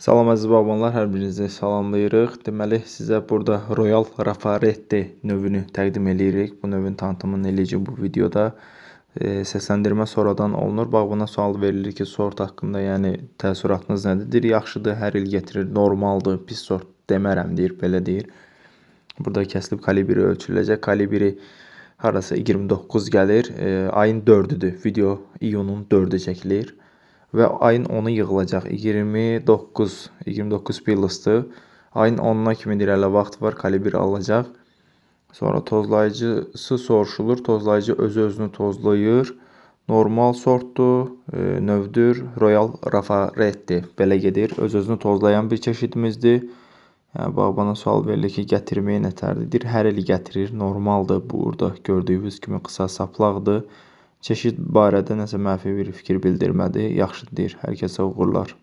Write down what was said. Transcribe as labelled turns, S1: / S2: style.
S1: Salam əziz bağbanlar, hər birinizi salamlayırıq. Deməli, sizə burada Royal Raffaretti növünü təqdim eləyirik. Bu növün tanıtımını eləyəcəyik bu videoda. Səsləndirmə sonradan olunur. Bağbana sual verilir ki, sort haqqında, yəni təəssüratınız nədir? Deyir, yaxşıdır, hər il getirir, normaldır, pis sort demərəm, deyir, belə deyir. Burada kəsilib kalibri ölçüləcək. Kalibri harasa 29 gəlir. Ayın 4-üdür. Video iyunun 4-ü çəkilir. Və ayın 10-u yığılacaq. 29 pilosdur. Ayın 10-una kimi deyir, hələ vaxt var, kalibr alacaq. Sonra tozlayıcısı soruşulur. Tozlayıcı özü-özünü tozlayır. Normal sortdur, növdür. Royal Raffaretti belə gedir. Öz-özünü tozlayan bir çeşidimizdir. Yəni, bağbana sual verilir ki, gətirməyə nətərdir? Deyir, hər il gətirir. Normaldır. Burada gördüyünüz kimi qısa saplaqdır. Çeşid barədə nəsə mənfi bir fikir bildirmədi. Yaxşı deyir. Hər kəsə uğurlar.